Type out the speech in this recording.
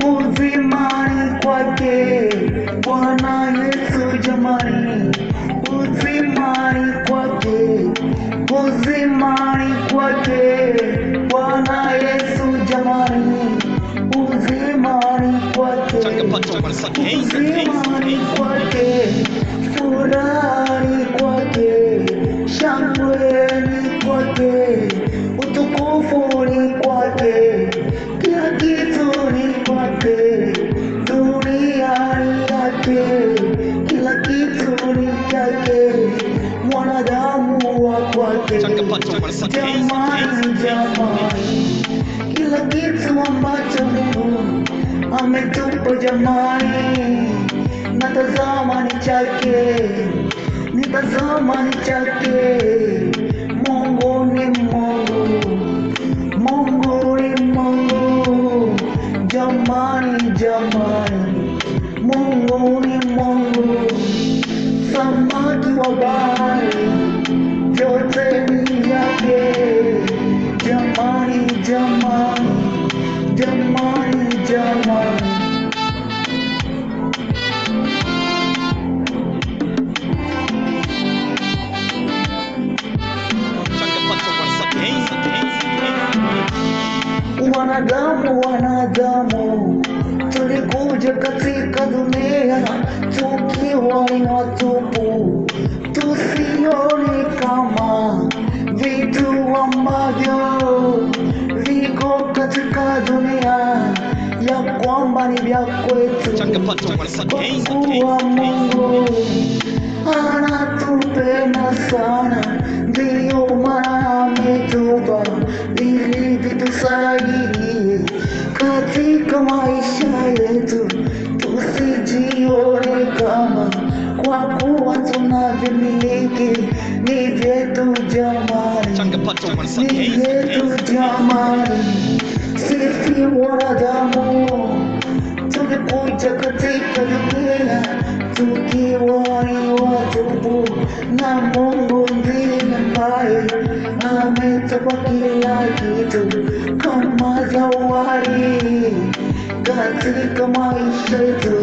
Uzimani kwake Bwana Yesu jamani, uzimani kwake, uzimani kwake Bwana Yesu jamani, uzimani kwake, uzimani kwake, furaha kwake, shangwe ni kwake, utukufu ni kwake, kila kitu ni kwake, dunia ni yake, kila kitu ni chake, mwanadamu wa kwake. Jamani, jamani, kila kitu ambacho Mungu ametupa jamani, natazama ni chake, nitazama ni chake. Mungu ni Mungu, Mungu ni Mungu, jamani, jamani, Mungu ni Mungu. Samaki wa bahari vyote ni yake, jamani, jamani, jamani, jamani. Wanadamu, wanadamu, tulikuja katika dunia tukiwa ni watupu, tusione kama vitu ambavyo viko katika dunia ya kwamba ni vya kwetu. Kwa kuwa Mungu anatupenda sana, ndiyo maana ametupa ili vitusaidie katika maisha yetu, tusijione kama kwa kuwa tunavimiliki ni vyetu jamani, ni vyetu jamani. Sisi wanadamu tulikuja katika dunia tukiwa ni watupu, na Mungu ndiye ambaye ametupa kila kitu kama zawadi katika maisha yetu.